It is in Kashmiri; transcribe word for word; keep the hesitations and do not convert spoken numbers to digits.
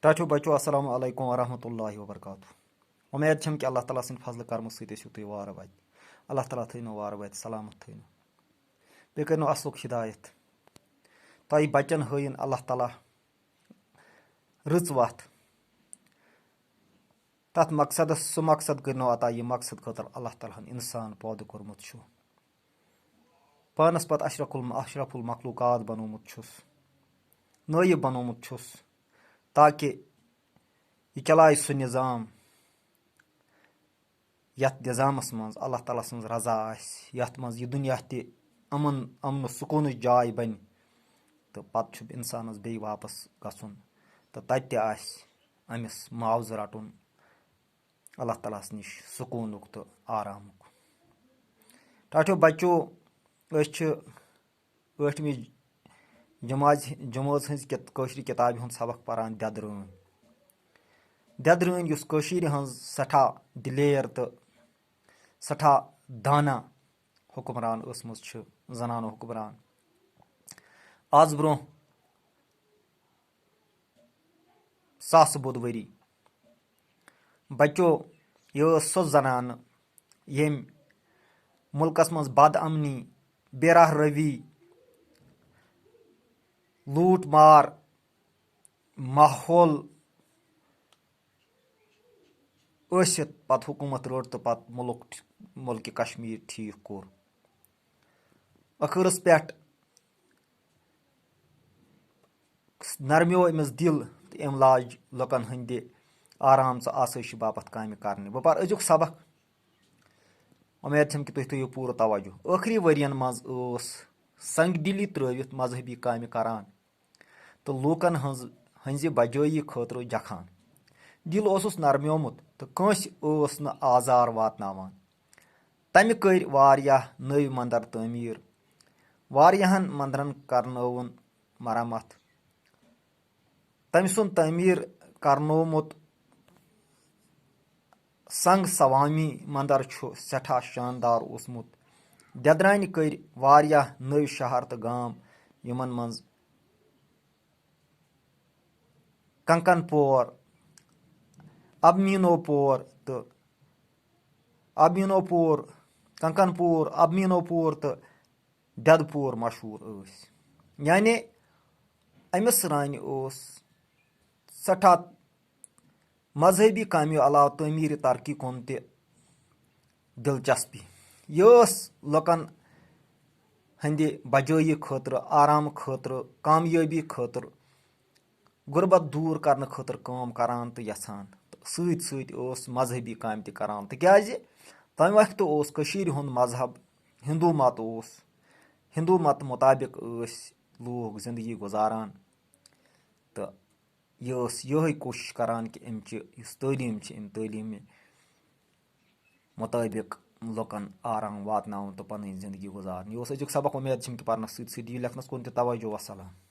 ٹاٹھیو بچو، السلام علیکم ورحمۃ اللہ وبرکاتہ۔ وۄمید چھم کہِ اللہ تعالیٰ سٕنٛدِ فضلہٕ کرمہٕ سۭتۍ ٲسِو تُہۍ وارٕ وتہِ۔ اللہ تعالیٰ تھٲینو وارٕ وتہِ، سلامت تھٲینو، بیٚیہِ کٔرنو اصلُک ہدایت۔ تۄہہِ بچن ہٲیِن اللہ تعالیٰ رٕژ وتھ۔ تتھ مقصدس، سُہ مقصد کٔرنو عطا، یہِ مقصد خٲطرٕ اللہ تعالیٰ ہن انسان پٲدٕ کوٚرمُت چھُ۔ پانس پتہٕ اشرف ال-، اشرف المخلوقات بنومُت چھُس، نٲیِب بنومُت چھُس، تاکہِ یہِ چلایہِ سُہ نظام، یتھ نظامس منٛز اللہ تعالیٰ سٕنٛز رضا آسہِ، یتھ منٛز یہِ دُنیا تہِ امن، امن و سکوٗنٕچ جاے بنہِ۔ تہٕ پتہٕ چھُ انسانس بیٚیہِ واپس گژھُن، تہٕ تتہِ تہِ آسہِ أمِس معاوضہٕ رٹُن اللہ تعالیٰ ہس نِش سکوٗنُک تہٕ آرامُک۔ ٹاٹھیو بچو، أسۍ چھِ ٲٹھمہِ جمٲژ، جمٲژ ہٕنٛز کِت-، کٲشرِ کِتابہِ ہُنٛد سبق پران، دٮ۪دٕ رٲنۍ۔ دٮ۪دٕ رٲنۍ، یُس کٔشیٖرِ ہٕنٛز سٮ۪ٹھاہ دِلیر تہٕ سٮ۪ٹھاہ دانا حُکمران ٲسمٕژ چھِ، زنانہٕ حُکمران۔ آز برٛونٛہہ ساسہٕ بوٚد ؤری۔ بچو، یہِ ٲس سۄ زنانہٕ، ییٚمۍ مُلکس منٛز بد امنی، بے راہ روی، لوٗٹ مار، ماحول ٲسِتھ پتہٕ حکوٗمت رٔٹ تہٕ پتہٕ مُلک، مُلکہِ کشمیٖر ٹھیٖک کوٚر۔ ٲخرس پٮ۪ٹھ نرمیو أمِس دِل تہٕ أمۍ لاج لُکن ہٕنٛدِ آرام تہٕ آسٲیشہِ باپتھ کامہِ کرنہِ۔ بہٕ پرٕ أزیُک سبق۔ وۄمید چھم کہِ تُہۍ تھٲیِو پوٗرٕ توجہ۔ ٲخری ؤرین منٛز ٲس سنگ دِلی ترٲوِتھ مذہبی کامہِ کران تہٕ لوٗکن ہٕنٛز، ہٕنٛزِ بجٲیی خٲطرٕ جکھان۔ دِل اوسُس نرمیومُت تہٕ کٲنٛسہِ ٲس نہٕ آزار واتناوان۔ تمہِ کٔرۍ واریاہ نٔوۍ مندر تعمیٖر۔ واریاہن مندرن کرنٲوُن مرمت۔ تٔمۍ سُنٛد تعمیٖر کرنومُت سنگ سوامی مندر چھُ سٮ۪ٹھاہ شاندار اوسمُت۔ دٮ۪درانہِ کٔرۍ واریاہ نٔوۍ شہر تہٕ گام، یِمن منٛز کنکن پور، ابمینو پور تہٕ ابمینو پور، کنکن پور، ابمینو پور تہٕ دٮ۪دٕ پور مشہوٗر ٲسۍ۔ یعنی أمِس رانہِ اوس سٮ۪ٹھاہ مذہبی کامیو علاوٕ تعمیٖری ترقی کُن تہِ دلچسپی۔ یہِ ٲس لُکن ہٕنٛدِ بجٲیی خٲطرٕ، آرام خٲطرٕ، کامیٲبی خٲطرٕ، غربت دوٗر کرنہٕ خٲطرٕ کٲم کران تہٕ یژھان۔ تہٕ سۭتۍ سۭتۍ ٲس مذہبی کامہِ تہِ کران، تِکیازِ تمہِ وقتہٕ اوس کٔشیٖرِ ہُنٛد مذہب ہندو مت اوس۔ ہندو مت مُطابق ٲسۍ لوٗکھ زندگی گُزاران۔ تہٕ یہِ ٲس یِہوٚے کوٗشِش کران کہِ أمۍ چہِ یُس تعلیٖم چھِ، أمۍ تعلیٖمہِ مُطٲبِق لُکن آرام واتناوُن تہٕ پنٕنۍ زندگی گُزارٕنۍ۔ یہِ اوس أزیُک سبق۔ وۄمید چھم کہِ پرنس سۭتۍ سۭتۍ دِیِو لیکھنس کُن تہِ توجہ۔ وسلام۔